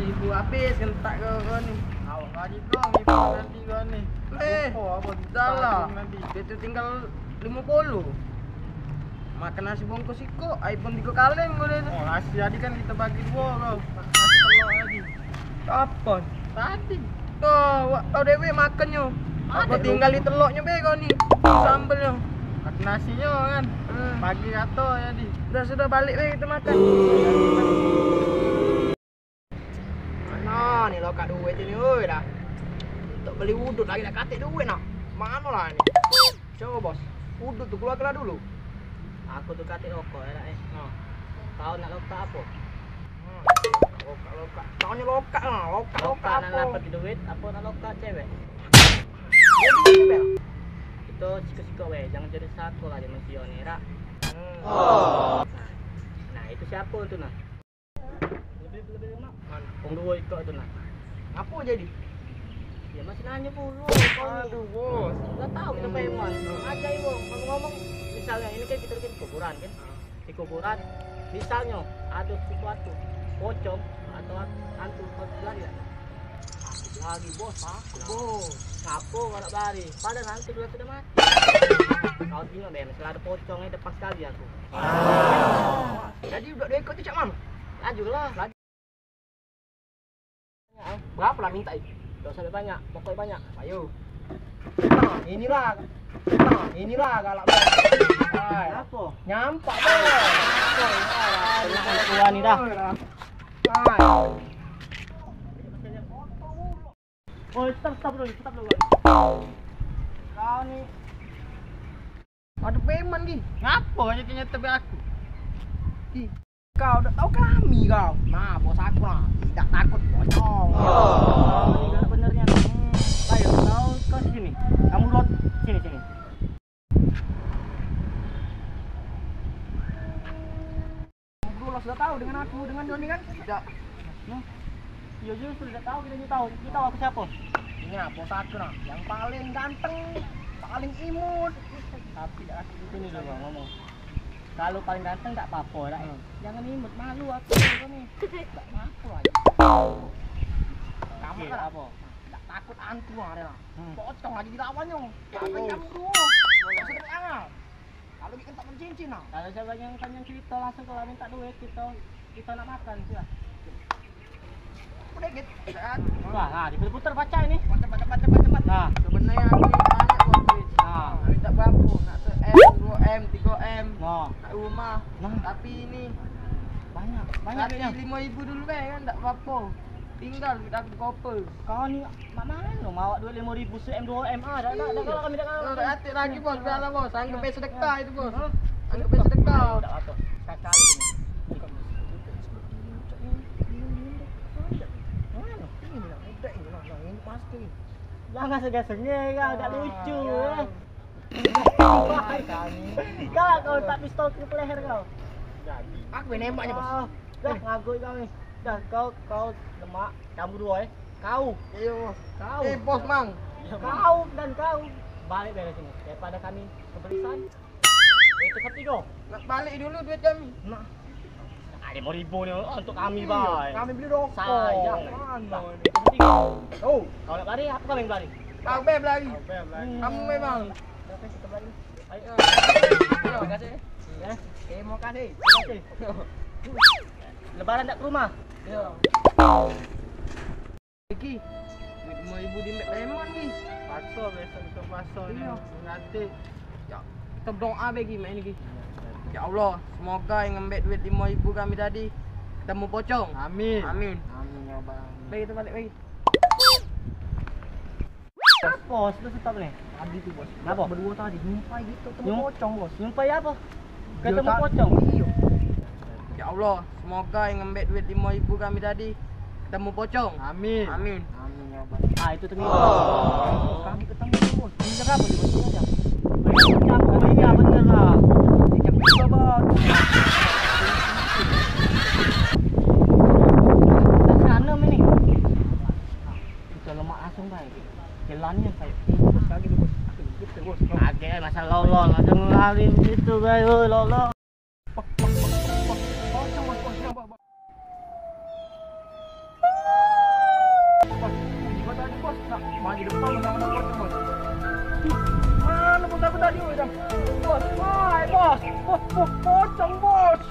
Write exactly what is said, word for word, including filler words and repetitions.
Ibu habis ngentak kau, kau ni. Awak kau ni, kau ni, kau ni. Eh, lupa apa dah lah. Tadi. Dia tu tinggal lima puluh. Makan nasi bungkus iko, iPhone tiga kaleng kau dia tu. Oh, nasi tadi kan kita bagi dua kau. Nasi telur tadi. Kapan? Tadi. Kau, wak, kau dewek makannyo. Ada kau tu. Tinggal di teloknyo be kau ni. Sambelnyo. Makan nasinyo kan. Hmm. Bagi rata tadi. Dah sudah balik be kita makan. Mano ni lokak duit ini, oi, dah. Untuk beli udut lagi dak katek duit nah. Mano lah ni? Coba, Bos. Udut tu keluarkan dulu. Aku tu katek rokok, ya, nak, eh. Nah. Kau nak lokak apa? Hmm. Lokak, lokak. Taunyo lokak lah, lokak, lokak nak apa? Dapat duit, apa nak lokak cewek? Jadi cewek. Kita sikok-sikok weh, jangan jadi sako lah di manusia ni, rak. Hmm. Oh. Nah, nah, itu siapa tu nah? Lebih, lebih lemak. Man, wong duo ikok tu nah. Apo jadi? Ya masih nanyo pulo kau ni. Aduh, Bos. Dak tau kita preman. Ajai wong. Ngomong-ngomong, misalnya ini kan kita bikin kuburan kan. Di kuburan, misalnya ada sesuatu, pocong atau hantu, kau lari dak? Aku lari, Bos, aku, Bos. Ngapo kau nak lari? Padahal nanti kita sudah mati. Kau tengok deh, misalnya ada pocong, eh, depan sekali aku. Jadi budak dua ikok tu cak mano? Laju lah. Laju. Berapo lah minta itu? Dak usah banyak, pokok banyak. Ayo. Nah, inilah. Nah, inilah galak banget. Hai. Apo? Nyampak, Bos. Apo ini? Tua ni dah. Hai. Oh, stop, stop dulu, stop dulu. Kau ni. Aduh, preman, Gi. Ngapo nyetel-nyetel be aku? Gi, kau dak tau kami kau. Nah, bos aku nah. Tidak takut pocong. Oh, ini galak bener nian. Hmm. Ayo, kau, kau sini. Kamu lot sini, sini. Berdua lah sudah tahu dengan aku, dengan Joni kan? Tidak. Nah, iya juga sudah tahu, kita juga tahu. Kita tahu aku siapa? Ini apa satu nah, yang paling ganteng, paling imut. Tapi dak aku sini dulu ngomong. Kalau paling ganteng tak apa-apa, dak? Hmm. Jangan imut, malu aku ni. Tak ngaku aja. Kamu kan apa? Tak takut hantu ada lah. Hmm. Pocong aja dilawannya. Apa yang kamu dulu? Masih terkenal. Kalau bikin tak bercincin nah. Kalau siapa yang panjang cerita langsung kalau minta duit kita kita nak makan sudah. Udah gitu. Wah, nah diputar-putar baca ini. Cepat, cepat, cepat, cepat, cepat. Nah, sebenarnya aku ni banyak buat duit. Nah, minta berapa? Nak se M, dua M, tiga M. Nah, nak rumah. Nah, tapi ini banyak, banyak duitnya. Lima ribu dulu be kan tak apa-apa. Tinggal duit aku koper. Kau ni mak mano mawak duit limo ribu se M duo M ah, dak, dak, dak kalah kami, dak kalah. Dak katek lagi, Bos, biarlah, Bos. Anggap bae sedekah itu, Bos. Hah? Anggap bae sedekah. Dak apa. Sekali ini. Mano? Ini lah, budak ini lah, nah, ini masker ini. Jangan sengeh-sengeh kau, dak lucu eh. Kau, kau tak pistol ke leher kau. Aku yang nembaknya, Bos. Ah, dah ngagoi kau ni. Dah kau, kau lemak, kamu dua eh. Kau. Iya, Bos. Kau. Eh, Bos, Mang. Kau dan kau balik dari sini daripada kami kebelisan. Itu ketiga. Nak balik dulu duit kami. Nah. Nah, lima ribu ni untuk kami, Bay. Kami beli rokok. Sayang. Mano ni? Itu ketiga. Oh, kau nak lari apa kau yang lari? Kau be lari. Kau be lari. Kamu memang. Oke, kita balik. Ayo. Ayo. Terima kasih. Ya. Terima kasih. Terima kasih. Lebaran dak ke rumah? Iya. Iki, duit limo ribu di Mbak Lemon ni. Pakso besok buka puasa ni. Iya. Nanti. Ya, kita berdoa be Gi, main Gi. Ya Allah, semoga yang ngambek duit limo ribu kami tadi ketemu pocong. Amin. Amin. Amin ya Allah. Baik, kita balik lagi. Apa? Sudah stop ni. Tadi tu, Bos. Kenapa? Berdua tadi nyumpai gitu, ketemu pocong, Bos. Nyumpai apa? Ketemu pocong? Iya. Ya Allah, semoga yang ngambek duit limo ribu kami tadi ketemu pocong. Amin. Amin. Amin ya Allah. Ah, itu tengok. Kami ketemu, Bos. Ini apa, Bos? Ini aja. Ini apa? Ini apa bener lah? Ini apa, Bos? Kita sana ini. Kita lemak langsung bae. Jalannya kayak lagi, Bos. Agak masa lolong, ada ngelari gitu bae, oi, lolong. Pok, pok, pok, pok, pok. Pocong, Bos, pocong, Bos, Bos. Nah, maju depan, mana pocong, Bos? Mana pocong aku tadi, Bos? Bos, hai, Bos. Bos, bos, pocong, Bos.